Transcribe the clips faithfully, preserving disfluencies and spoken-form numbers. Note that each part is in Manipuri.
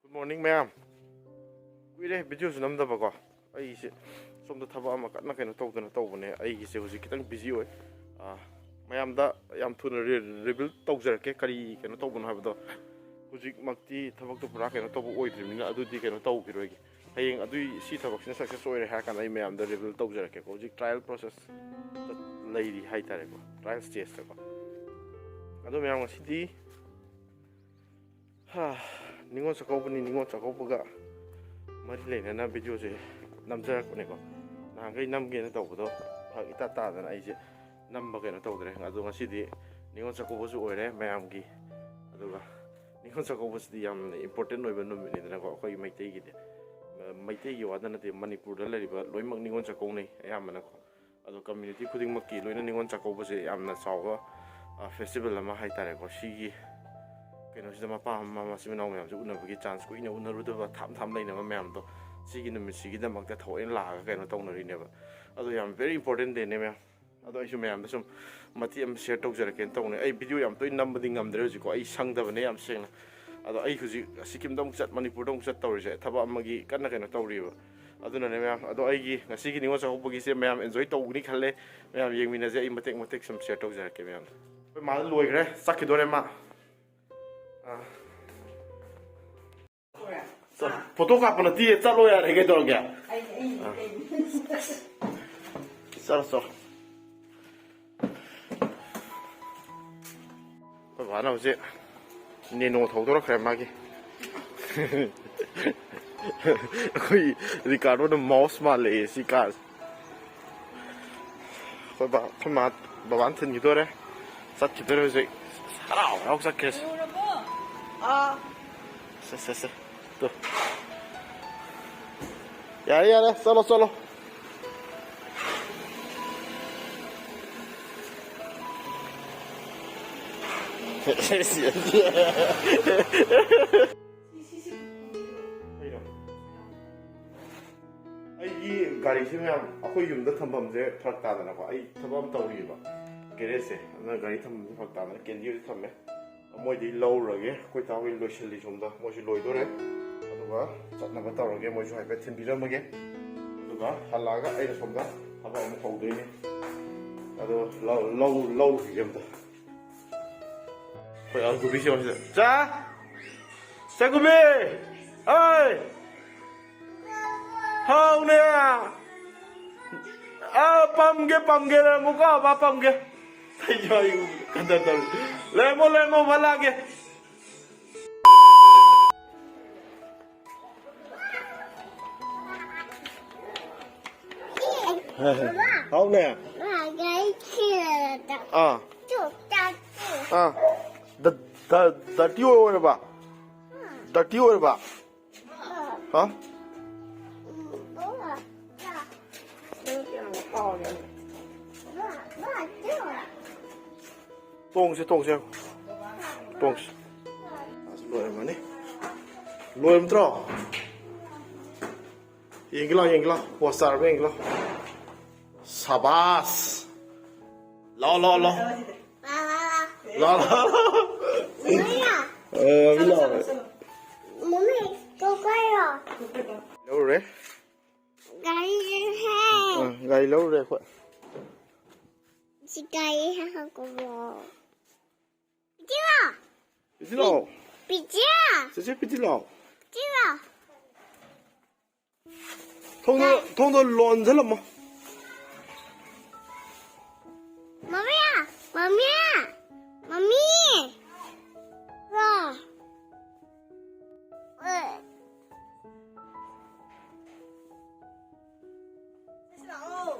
Good morning, ꯃꯌꯥꯝ꯫ ꯀꯨꯏꯔꯦ videoꯁꯨ ꯅꯝꯗꯕꯀꯣ꯫ ꯑꯩꯁꯦ ꯁꯣꯝꯗ ꯊꯕꯛ ꯑꯃ ꯀꯟꯅ ꯀꯩꯅꯣ ꯇꯧꯗꯅ ꯇꯧꯕꯅꯦ꯫ ꯑꯩꯒꯤꯁꯦ ꯍꯧꯖꯤꯛ ꯈꯤꯇꯪ busy ꯑꯣꯏ꯫ ꯑꯥ, ꯃꯌꯥꯝꯗ ꯌꯥꯝ ꯊꯨꯅ re-, reveal ꯇꯧꯖꯔꯛꯀꯦ, ꯀꯔꯤ ꯀꯩꯅꯣ ꯇꯧꯕꯅꯣ ꯍꯥꯏꯕꯗꯣ꯫ ꯍꯧꯖꯤꯛꯃꯛꯇꯤ ꯊꯕꯛꯇꯣ ꯄꯨꯔꯥ ꯀꯩꯅꯣ ꯇꯧꯕ ꯑꯣꯏꯗ꯭ꯔꯤꯕꯅꯤꯅ ꯑꯗꯨꯗꯤ ꯀꯩꯅꯣ ꯇꯧꯈꯤꯔꯣꯏꯒꯦ꯫ ꯍꯌꯦꯡ ꯑꯗꯨꯏ, ꯁꯤ ꯊꯕꯛꯁꯤꯅ success ꯑꯣꯏꯔꯦ ꯍꯥꯏꯔ ꯀꯥꯟꯗ ꯑꯩ ꯃꯌꯥꯝꯗ reveal ꯇꯧꯖꯔꯛꯀꯦꯀꯣ꯫ ꯍꯧꯖꯤꯛ trial process ꯂꯩꯔꯤ ꯍꯥꯏꯇꯥꯔꯦꯀꯣ, trial stageꯇꯀꯣ꯫ ꯑꯗꯣ ꯃꯌꯥꯝ, ꯉꯁꯤꯗꯤ ꯍꯥ, ꯅꯤꯉꯣꯜ ꯆꯥꯛꯀꯧꯕꯅꯤ, ꯅꯤꯉꯣꯜ ꯆꯥꯛꯀꯧꯕꯒ ꯃꯔꯤ ꯂꯩꯅꯅ videoꯁꯦ ꯅꯝꯖꯔꯛꯄꯅꯦꯀꯣ꯫ ꯅꯍꯥꯟꯈꯩ ꯅꯝꯒꯦꯅ ꯇꯧꯕꯗꯣ ꯐꯔꯛ ꯏꯇꯥ ꯇꯥꯗꯅ ꯑꯩꯁꯦ ꯅꯝꯕ ꯀꯩꯅꯣ ꯇꯧꯗ꯭ꯔꯦ꯫ ꯑꯗꯣ ꯉꯁꯤꯗꯤ ꯅꯤꯉꯣꯜ ꯆꯥꯛꯀꯧꯕꯁꯨ ꯑꯣꯏꯔꯦ ꯃꯌꯥꯝꯒꯤ꯫ ꯑꯗꯨꯒ ꯅꯤꯉꯣꯜ ꯆꯥꯛꯀꯧꯕꯁꯤꯗꯤ ꯌꯥꯝꯅ important ꯑꯣꯏꯕ ꯅꯨꯃꯤꯠꯅꯤꯗꯅꯀꯣ ꯑꯩꯈꯣꯏ ꯃꯩꯇꯩꯒꯤꯗꯤ꯫ ꯃ-, ꯃꯩꯇꯩꯒꯤ ꯋꯥꯗ ꯅꯠꯇꯦ, ꯃꯅꯤꯄꯨꯔꯗ ꯂꯩꯔꯤꯕ ꯂꯣꯏꯅꯃꯛ ꯅꯤꯉꯣꯜ ꯆꯥꯛꯀꯧꯅꯩ ꯑꯌꯥꯝꯕꯅꯀꯣ꯫ ꯑꯗꯣ community ꯈꯨꯗꯤꯡꯃꯛꯀꯤ ꯂꯣꯏꯅ ꯅꯤꯉꯣꯜ ꯆꯥꯛꯀꯧꯕꯁꯦ ꯌꯥꯝꯅ ꯆꯥꯎꯕ, ꯑ, festival ꯑꯃ ꯍꯥꯏꯇꯥꯔꯦꯀꯣ꯫ ꯁꯤꯒꯤ ꯀꯩꯅꯣꯁꯤꯗ ꯃꯄꯥ ꯃꯃꯥ ꯃꯆꯤꯟ ꯃꯅꯥꯎ ꯃꯌꯥꯝꯁꯦ ꯎꯅꯕꯒꯤ chance ꯀꯨꯏꯅ ꯎꯅꯔꯨꯗꯕ ꯊꯥꯞ ꯊꯥꯞ ꯂꯩꯅꯕ ꯃꯌꯥꯝꯗꯣ ꯁꯤꯒꯤ ꯅꯨꯃꯤꯠꯁꯤꯒꯤꯗꯃꯛꯇ ꯊꯑꯣꯏꯅ ꯂꯥꯛꯑꯒ ꯀꯩꯅꯣ ꯇꯧꯅꯔꯤꯅꯦꯕ꯫ ꯑꯗꯣ ꯌꯥꯝ very important dayꯅꯦ ꯃꯌꯥꯝ꯫ ꯑꯗꯣ ꯑꯩꯁꯨ ꯃꯌꯥꯝꯗ ꯁꯨꯝ ꯃꯇꯦꯛ ꯑꯃ share ꯇꯧꯖꯔꯛꯀꯦꯅ ꯇꯧꯅꯦ꯫ ꯑꯩ video ꯌꯥꯝ ꯇꯣꯏꯅ ꯅꯝꯕꯗꯤ ꯉꯝꯗ꯭ꯔꯦ ꯍꯧꯖꯤꯛꯀꯣ, ꯑꯩ ꯁꯪꯗꯕꯅꯦ ꯌꯥꯝ ꯁꯦꯡꯅ꯫ ꯑꯗꯣ ꯑꯩ ꯍꯧꯖꯤꯛ ꯁꯤꯛꯀꯤꯝꯗ ꯑꯃꯨꯛ ꯆꯠ, ꯃꯅꯤꯄꯨꯔꯗ ꯑꯃꯨꯛ ꯆꯠ ꯇꯧꯔꯤꯁꯦ ꯊꯕꯛ ꯑꯃꯒꯤ ꯀꯟꯅ ꯀꯩꯅꯣ ꯇꯧꯔꯤꯕ꯫ ꯑꯗꯨꯅꯅꯦ ꯃꯌꯥꯝ, ꯑꯗꯣ ꯑꯩꯒꯤ ꯉꯁꯤꯒꯤ ꯅꯤꯉꯣꯜ ꯆꯥꯛꯀꯧꯕꯒꯤꯁꯦ ꯃꯌꯥꯝ enjoy ꯇꯧꯒꯅꯤ ꯈꯜꯂꯦ꯫ ꯃꯌꯥꯝ ꯌꯦꯡꯃꯤꯟꯅꯁꯦ, ꯑꯩ ꯃꯇꯦꯛ ꯃꯇꯦꯛ ꯁꯨꯝ share ꯇꯧꯖꯔꯛꯀꯦ ꯃꯌꯥꯝꯗ꯫ ꯑꯩꯈꯣꯏ ꯃꯥꯗ ꯂꯣꯏꯈ꯭ꯔꯦ, ꯆꯠꯈꯤꯗꯣꯔꯦ ꯃꯥ꯫ ꯑꯥ꯫ ꯆꯠ-, photo ꯀꯥꯞꯄ ꯅꯠꯇꯤꯌꯦ, ꯆꯠꯂꯣ ꯌꯥꯔꯦ, ꯀꯩꯗꯧꯔꯒꯦ? ꯑꯩ, ꯑꯩ, ꯑꯥ꯫ ꯑꯩ꯫ ꯆꯠꯂꯣ, ꯆꯠꯂꯣ꯫ ꯑꯩꯈꯣꯏ ꯕꯥꯅ ꯍꯧꯖꯤꯛ Nano ꯊꯧꯗꯣꯔꯛꯈ꯭ꯔꯦ ꯃꯥꯒꯤ꯫ ꯑꯩꯈꯣꯏ ꯔꯤꯀꯥꯔꯗꯣꯅ mouse ꯃꯥꯜꯂꯛꯑꯦ ꯁꯤ ꯀꯥꯔꯁꯦ꯫ ꯑꯩꯈꯣꯏ ꯕꯥ, ꯑꯩꯈꯣꯏ ꯃꯥ, ꯕꯕꯥꯅ ꯊꯤꯟꯈꯤꯗꯣꯔꯦ꯫ ꯆꯠꯈꯤꯗꯣꯔꯦ ꯍꯧꯖꯤꯛ꯫ ꯍꯔꯥꯎ ꯍꯔꯥꯎ ꯆꯠꯈ꯭ꯔꯦ꯫ ꯎꯔꯕꯣ? ꯑꯥ꯫ ꯁꯦ, ꯁꯦ, ꯁꯦ꯫ ꯇꯨ꯫ ꯌꯥꯔꯦ, ꯌꯥꯔꯦ꯫ ꯆꯠꯂꯣ, ꯆꯠꯂꯣ꯫ ꯁꯤ, ꯁꯤ, ꯁꯤ꯫ ꯀꯩꯅꯣ? ꯑꯩꯒꯤ ꯒꯥꯔꯤꯁꯦ ꯃꯌꯥꯝ ꯑꯩꯈꯣꯏ ꯌꯨꯝꯗ ꯊꯝꯐꯝꯁꯦ ꯐꯔꯛ ꯇꯥꯗꯅꯀꯣ, ꯑꯩ ꯊꯕꯛ ꯑꯃ ꯇꯧꯔꯤꯕ garage ꯁꯦ, ꯑꯗꯨꯅ ꯒꯥꯔꯤ ꯊꯝꯐꯝꯁꯦ ꯐꯔꯛ ꯇꯥꯗꯅ ꯀꯦꯟꯗꯤ ꯍꯣꯏꯗ ꯊꯝꯃꯦ꯫ ꯃꯣꯏꯗꯤ ꯂꯧꯔꯒꯦ, ꯑꯩꯈꯣꯏ ꯇꯥꯍꯣꯏ ꯂꯣꯏꯁꯤꯜꯂꯤ ꯁꯣꯝꯗ, ꯃꯣꯏꯁꯨ ꯂꯣꯏꯗꯣꯔꯦ꯫ ꯑꯗꯨꯒ ꯆꯠꯅꯕ ꯇꯧꯔꯒꯦ, ꯃꯣꯏꯁꯨ ꯍꯥꯏꯐꯦꯠ ꯊꯤꯟꯕꯤꯔꯝꯃꯒꯦ꯫ ꯑꯗꯨꯒ ꯍꯜꯂꯛꯑꯒ ꯑꯩꯅ ꯁꯣꯝꯗ ꯊꯕꯛ ꯑꯃꯨꯛ ꯍꯧꯗꯣꯏꯅꯤ꯫ ꯑꯗꯣ ꯂꯧ ꯂꯧ ꯂꯧꯔꯨꯈꯤꯒꯦ ꯑꯝꯇ꯫ ꯑꯩꯈꯣꯏ ꯑꯪꯀꯨꯕꯤꯁꯦ ꯍꯧꯖꯤꯛ ꯆꯥ ꯆꯥꯒꯨꯝꯕꯤ! ꯑꯩ! ꯍꯥꯎꯅꯦ! ꯑ, ꯄꯝꯒꯦ, ꯄꯝꯒꯦ, ꯂꯩꯔꯝꯃꯨꯀꯣ, ꯃꯥ ꯄꯝꯒꯦ꯫ ꯑꯩ ꯀꯗꯔ ꯇꯧꯔꯤ꯫ ꯂꯩꯔꯝꯃꯣ, ꯂꯩꯔꯝꯃꯣ, ꯃꯥ ꯂꯥꯛꯑꯒꯦ꯫ ꯍꯥꯎꯅꯦ꯫ ꯑꯥ꯫ ꯑꯥ꯫ ꯗ-, ꯗ-, dirty ꯑꯣꯏꯔꯕ? Dirty ꯑꯣꯏꯔꯕ? ꯍꯥ? ꯇꯣꯡꯁꯦ, ꯇꯣꯡꯁꯦ꯫ ꯇꯣꯡꯁꯦ꯫ ꯑꯁ, ꯂꯣꯏꯔꯝꯃꯅꯤ꯫ ꯂꯣꯏꯔꯝꯗ꯭ꯔꯣ? ꯌꯦꯡꯒꯦ ꯂꯥꯎ, ꯌꯦꯡꯒꯦ ꯂꯥꯎ꯫ ꯄꯣꯁ ꯇꯥꯔꯕ ꯌꯦꯡꯒꯦ ꯂꯥꯎ꯫ ꯁꯕꯥꯁ! ꯂꯥꯎ, ꯂꯥꯎ, ꯂꯥꯎ꯫ ꯂꯥꯎ, ꯂꯥꯎ, ꯂꯥꯎ꯫ ꯑꯦ, ꯃꯤ ꯂꯥꯎ꯫ ꯃꯃꯤ, ꯇꯣꯛꯈꯥꯏꯔꯣ꯫ ꯂꯧꯔꯦ꯫ ꯒꯥꯔꯤꯁꯦ꯫ ꯑ, ꯒꯥꯔꯤ ꯂꯧꯔꯦ ꯑꯩꯈꯣꯏ꯫ ꯁꯤ ꯒꯥꯔꯤ ꯍꯥꯞꯄꯛꯑꯣ꯫ ꯄꯤꯇꯤꯂꯣ꯫ ꯄꯤꯇꯤꯂꯣ꯫ ꯄꯤꯇꯤꯌꯥ꯫ ꯆꯦꯆꯦ ꯄꯤꯇꯤꯂꯣ꯫ ꯄꯤꯇꯤꯂꯣ꯫ ꯊꯣꯡꯗꯣ, ꯊꯣꯡꯗꯣ ꯂꯣꯟꯁꯤꯜꯂꯝꯃꯣ꯫ ꯃꯃꯤꯌꯥ, ꯃꯃꯤꯌꯥ, ꯃꯃꯤ꯫ ꯋꯥ꯫ ꯑꯦ꯫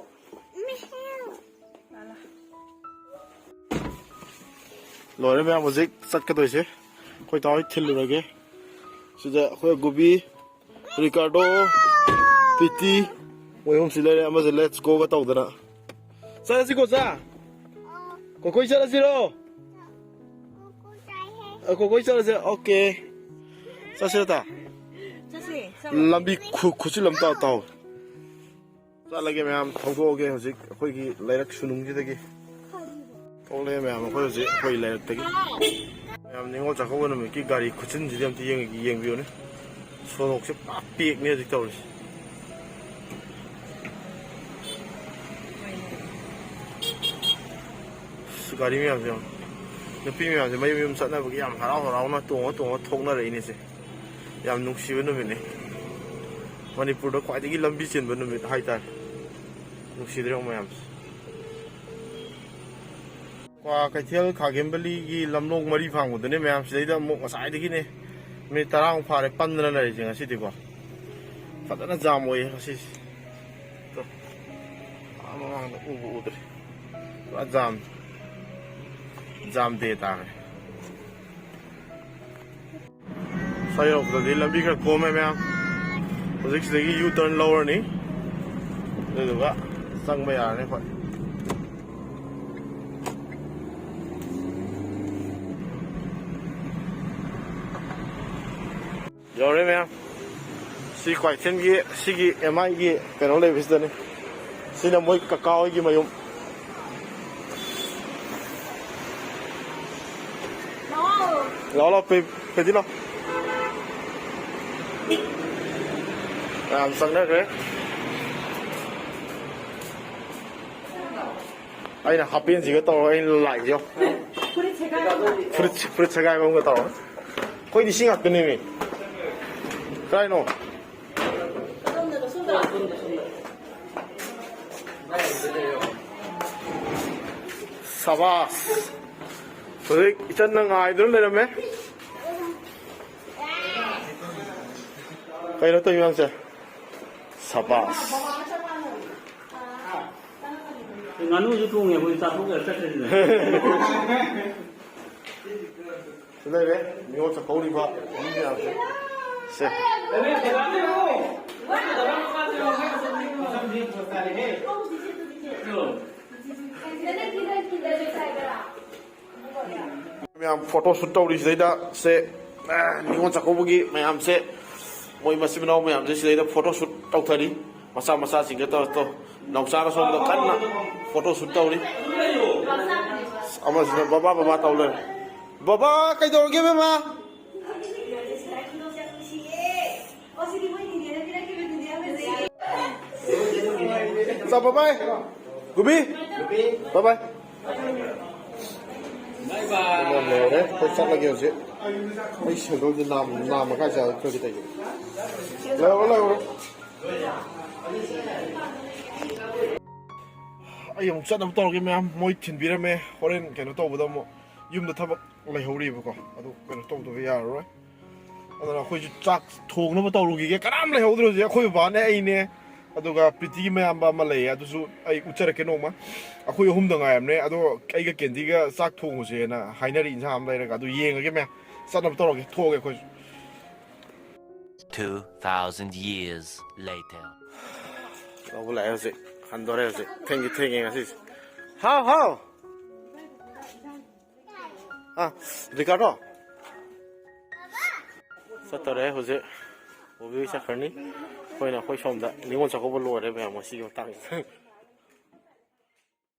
ꯂꯣꯏꯔꯦ ꯃꯌꯥꯝ, ꯍꯧꯖꯤꯛ ꯆꯠꯀꯗꯣꯏꯁꯦ꯫ ꯑꯩꯈꯣꯏ ꯇꯥꯍꯣꯏ ꯊꯤꯜꯂꯨꯔꯒꯦ꯫ ꯁꯤꯗ ꯑꯩꯈꯣꯏ ꯒꯨꯕꯤ, ꯔꯤꯀꯥꯔꯗꯣ, ꯄꯤꯇꯤ, ꯃꯣꯏ ꯑꯍꯨꯝꯁꯤ ꯂꯩꯔꯦ꯫ ꯑꯃꯁꯦ let's go ꯒ ꯇꯧꯗꯅ꯫ ꯆꯠꯂꯁꯤꯀꯣ, ꯆꯥ? ꯀꯣꯀꯣꯏ ꯆꯠꯂꯁꯤꯔꯣ? ꯑ, ꯀꯣꯀꯣꯏ ꯆꯠꯂꯁꯦ꯫ Okay꯫ ꯆꯠꯁꯤꯔ, ꯇꯥ? ꯆꯠꯁꯦ꯫ ꯂꯝꯕꯤ ꯈꯨ-, ꯈꯨꯠꯁꯤꯜꯂꯝ ꯇꯥ-, ꯇꯥꯎ꯫ ꯆꯠꯂꯒꯦ ꯃꯌꯥꯝ, ꯊꯧꯗꯣꯛꯑꯒꯦ ꯍꯧꯖꯤꯛ ꯑꯩꯈꯣꯏꯒꯤ ꯂꯩꯔꯛ ꯁꯨꯅꯨꯡꯁꯤꯗꯒꯤ꯫ ꯊꯣꯛꯂꯛꯑꯦ ꯃꯌꯥꯝ, ꯑꯩꯈꯣꯏ ꯍꯧꯖꯤꯛ ꯑꯩꯈꯣꯏ ꯂꯩꯔꯛꯇꯒꯤ꯫ ꯌꯥꯝ ꯅꯤꯉꯣꯜ ꯆꯥꯛꯀꯧꯕ ꯅꯨꯃꯤꯠꯀꯤ ꯒꯥꯔꯤ ꯈꯨꯆꯤꯟꯁꯤꯗꯤ ꯑꯝꯇ ꯌꯦꯡ-, ꯌꯦꯡꯕꯤꯌꯨꯅꯦ꯫ ꯁꯣꯔꯣꯛꯁꯦ ꯄꯨꯔꯥ ꯄꯦꯛꯅꯦ ꯍꯧꯖꯤꯛ ꯇꯧꯔꯤꯁꯦ꯫ ꯑꯁ, ꯒꯥꯔꯤ ꯃꯌꯥꯝꯁꯦ ꯌꯦꯡꯉꯣ꯫ ꯅꯨꯄꯤ ꯃꯌꯥꯝꯁꯦ ꯃꯌꯨꯝ ꯃꯌꯨꯝ ꯆꯠꯅꯕꯒꯤ ꯌꯥꯝ ꯍꯔꯥꯎ ꯍꯔꯥꯎꯅ ꯇꯣꯡꯉ ꯇꯣꯡꯉ ꯊꯣꯛꯅꯔꯛꯏꯅꯦꯁꯦ꯫ ꯌꯥꯝ ꯅꯨꯡꯁꯤꯕ ꯅꯨꯃꯤꯠꯅꯤ꯫ ꯃꯅꯤꯄꯨꯔꯗ ꯈ꯭ꯋꯥꯏꯗꯒꯤ ꯂꯝꯕꯤ ꯆꯤꯟꯕ ꯅꯨꯃꯤꯠ ꯍꯥꯏꯇꯥꯔꯦ꯫ ꯅꯨꯡꯁꯤꯗ꯭ꯔꯣ ꯃꯌꯥꯝꯁꯦ? ꯀ꯭ꯋꯥꯀꯩꯊꯦꯜ ꯈꯥꯒꯦꯝꯕꯂꯤꯒꯤ ꯂꯝꯂꯣꯡ ꯃꯔꯤ ꯐꯥꯡꯕꯗꯨꯅꯦ ꯃꯌꯥꯝ, ꯁꯤꯗꯩꯗ ꯑꯃꯨꯛ ꯉꯁꯥꯏꯗꯒꯤꯅꯦ ꯃꯤꯅꯤꯠ ꯇꯔꯥꯃꯨꯛ ꯐꯥꯔꯦ ꯄꯟꯗꯅ ꯂꯩꯔꯤꯁꯦ ꯉꯁꯤꯗꯤꯀꯣ꯫ ꯐꯖꯅ ꯖꯥꯝ ꯑꯣꯏꯌꯦ ꯉꯁꯤꯁꯦ꯫ ꯇꯣ, ꯑꯥ ꯃꯃꯥꯡꯗ ꯎꯕꯨ ꯎꯗ꯭ꯔꯦ꯫ ꯄꯨꯔꯥ ꯖꯥꯝ, ꯖꯥꯝ ꯗꯦ ꯇꯥꯔꯦ꯫ ꯁ꯭ꯋꯥꯏ ꯌꯧꯔꯛꯄꯗꯗꯤ ꯂꯝꯕꯤ ꯈꯔ ꯀꯣꯝꯃꯦ ꯃꯌꯥꯝ꯫ ꯍꯧꯖꯤꯛ ꯁꯤꯗꯒꯤ ꯌꯨ ꯇꯔꯟ ꯂꯧꯔꯅꯤ, ꯑꯗꯨꯗꯨꯒ ꯆꯪꯕ ꯌꯥꯔꯅꯤ ꯑꯩꯈꯣꯏ꯫ ꯌꯧꯔꯦ ꯃꯌꯥꯝ꯫ ꯁꯤ ꯀ꯭ꯋꯥꯏꯊꯦꯜꯒꯤ ꯁꯤꯒꯤ ꯑꯦꯝ ꯑꯥꯏꯒꯤ ꯀꯩꯅꯣ ꯂꯩꯕꯁꯤꯗꯅꯤ꯫ ꯁꯤꯅ ꯃꯣꯏ ꯀꯀꯥ ꯍꯣꯏꯒꯤ ꯃꯌꯨꯝ꯫ ꯂꯥꯛꯑꯣ, ꯂꯥꯛꯑꯣ, ꯄꯦ-, ꯄꯦꯗꯤ ꯂꯥꯛꯑꯣ꯫ ꯃꯌꯥꯝ ꯆꯪꯅꯈ꯭ꯔꯦ꯫ ꯑꯩꯅ ꯍꯥꯄꯦꯟꯁꯤꯒ ꯇꯧꯔꯒ ꯑꯩꯅ ꯂꯥꯛꯏꯁꯦ꯫ ꯐꯨꯔꯤꯠ ꯁꯦꯒꯥꯏꯕ꯫ ꯐꯨꯔꯤꯠ, ꯐꯨꯔꯤꯠ ꯁꯦꯒꯥꯏꯕ ꯑꯃꯒ ꯇꯧꯔꯒ꯫ ꯑꯩꯈꯣꯏꯗꯤ ꯁꯤ ꯉꯥꯛꯇꯅꯦꯃꯤ꯫ ꯀꯥꯏꯅꯣ? ꯁꯕꯥꯁ꯫ ꯍꯧꯖꯤꯛ ꯏꯆꯟꯅ ꯉꯥꯏꯗꯨꯅ ꯂꯩꯔꯝꯃꯦ꯫ ꯀꯩꯅꯣ ꯇꯧꯔꯤ ꯃꯌꯥꯝꯁꯦ? ꯁꯕꯥꯁ꯫ ꯉꯥꯅꯨꯁꯨ ꯊꯣꯡꯉꯦ ꯑꯩꯈꯣꯏ ꯆꯥꯊꯣꯛꯑꯒ ꯆꯠꯈ꯭ꯔꯁꯤꯅꯦ꯫ ꯁꯤ ꯂꯩꯔꯦ, ꯅꯤꯉꯣꯜ ꯆꯥꯛꯀꯧꯔꯤꯕ ꯃꯤ ꯃꯌꯥꯝꯁꯦ꯫ ꯁꯦ꯫ ꯃꯌꯥꯝ ꯐꯣꯇꯣ ꯁꯨꯠ ꯇꯧꯔꯤ ꯁꯤꯗꯩꯗ꯫ ꯁꯦ, ꯑ, ꯅꯤꯉꯣꯜ ꯆꯥꯛꯀꯧꯕꯒꯤ ꯃꯌꯥꯝꯁꯦ, ꯃꯣꯏ ꯃꯆꯤꯟ ꯃꯅꯥꯎ ꯃꯌꯥꯝꯁꯦ ꯁꯤꯗꯩꯗ ꯐꯣꯇꯣ ꯁꯨꯠ ꯇꯧꯊꯔꯤ꯫ ꯃꯆꯥ ꯃꯆꯥꯁꯤꯡꯒ ꯇꯧꯔ ꯇꯧ-, ꯅꯥꯎꯆꯥꯅ ꯁꯣꯝꯗ ꯀꯟꯅ ꯐꯣꯇꯣ ꯁꯨꯠ ꯇꯧꯔꯤ꯫ ꯑꯃꯁꯤꯅ ꯕꯕꯥ ꯕꯕꯥ ꯇꯧ ꯂꯩꯔꯦ꯫ ꯕꯕꯥ, ꯀꯩꯗꯧꯔꯒꯦ, ꯕꯦꯝꯃ? ꯆꯥ, ꯕꯕꯥꯏ꯫ ꯒꯨꯕꯤ꯫ ꯕꯕꯥꯏ꯫ ꯌꯥꯝ ꯂꯩꯍꯧꯔꯦ꯫ ꯑꯩꯈꯣꯏ ꯆꯠꯂꯒꯦ ꯍꯧꯖꯤꯛ꯫ ꯑꯩ ꯁꯦꯟꯗꯜꯁꯦ ꯅꯥꯝ-, ꯅꯥꯝꯃ ꯀꯥꯏ ꯆꯠꯂꯒꯦ ꯇꯧꯔꯤꯁꯦ꯫ ꯂꯩꯍꯧꯔꯣ, ꯂꯩꯍꯧꯔꯣ꯫ ꯑꯩ ꯑꯃꯨꯛ ꯆꯠꯅꯕ ꯇꯧꯔꯒꯦ, ꯃꯌꯥꯝ꯫ ꯃꯣꯏ ꯊꯤꯟꯕꯤꯔꯝꯃꯦ꯫ ꯍꯣꯔꯦꯟ ꯀꯩꯅꯣ ꯇꯧꯕꯗ ꯑꯃꯨꯛ ꯌꯨꯝꯗ ꯊꯕꯛ ꯂꯩꯍꯧꯔꯤꯕꯀꯣ, ꯑꯗꯨ ꯀꯩꯅꯣ ꯇꯧꯗꯕ ꯌꯥꯔꯔꯣꯏ꯫ ꯑꯗꯨꯅ ꯑꯩꯈꯣꯏꯁꯨ ꯆꯥꯛ ꯊꯣꯡꯅꯕ ꯇꯧꯔꯨꯈꯤꯒꯦ꯫ ꯀꯅꯥꯝ ꯂꯩꯍꯧꯗ꯭ꯔꯦ ꯍꯧꯖꯤꯛ꯫ ꯑꯩꯈꯣꯏ ꯕꯕꯥꯅꯦ, ꯑꯩꯅꯦ, ꯑꯗꯨꯒ ꯄ꯭ꯔꯤꯇꯤꯒꯤ ꯃꯌꯥꯝꯕ ꯑꯃ ꯂꯩꯌꯦ, ꯑꯗꯨꯁꯨ ꯑꯩ ꯎꯠꯆꯔꯛꯀꯦ ꯅꯣꯡꯃ꯫ ꯑꯩꯈꯣꯏ ꯑꯍꯨꯝꯗ ꯉꯥꯏꯔꯝꯅꯦ꯫ ꯑꯗꯣ ꯑꯩꯒ ꯀꯦꯟꯗꯤꯒ ꯆꯥꯛ ꯊꯣꯡꯉꯨꯁꯦꯅ ꯍꯥꯏꯅꯔꯤ, ꯏꯟꯁꯥꯡ ꯑꯃ ꯂꯩꯔꯒ꯫ ꯑꯗꯨ ꯌꯦꯡꯉꯒꯦ ꯃꯌꯥꯝ, ꯆꯠꯅꯕ ꯇꯧꯔꯒꯦ꯫ ꯊꯣꯛꯑꯒꯦ ꯑꯩꯈꯣꯏꯁꯨ꯫ Two thousand years later. ꯂꯧꯕ ꯂꯥꯛꯑꯦ ꯍꯧꯖꯤꯛ꯫ ꯍꯟꯗꯣꯔꯦ ꯍꯧꯖꯤꯛ꯫ ꯊꯦꯡꯗꯤ ꯊꯦꯡꯉꯦ ꯉꯁꯤꯁꯦ꯫ ꯍꯥꯎ, ꯍꯥꯎ꯫ ꯑꯥ, ꯔꯤꯀꯥꯔꯗꯣ? ꯆꯠꯇꯣꯔꯦ ꯍꯧꯖꯤꯛ꯫ ꯕꯣꯕꯤ ꯍꯣꯏ ꯆꯠꯈ꯭ꯔꯅꯤ꯫ ꯑꯩꯈꯣꯏꯅ ꯑꯩꯈꯣꯏ ꯁꯣꯝꯗ ꯅꯤꯉꯣꯜ ꯆꯥꯛꯀꯧꯕ ꯂꯣꯏꯔꯦ ꯃꯌꯥꯝ ꯉꯁꯤꯒꯤ ꯃꯇꯥꯡꯁꯤꯗ꯫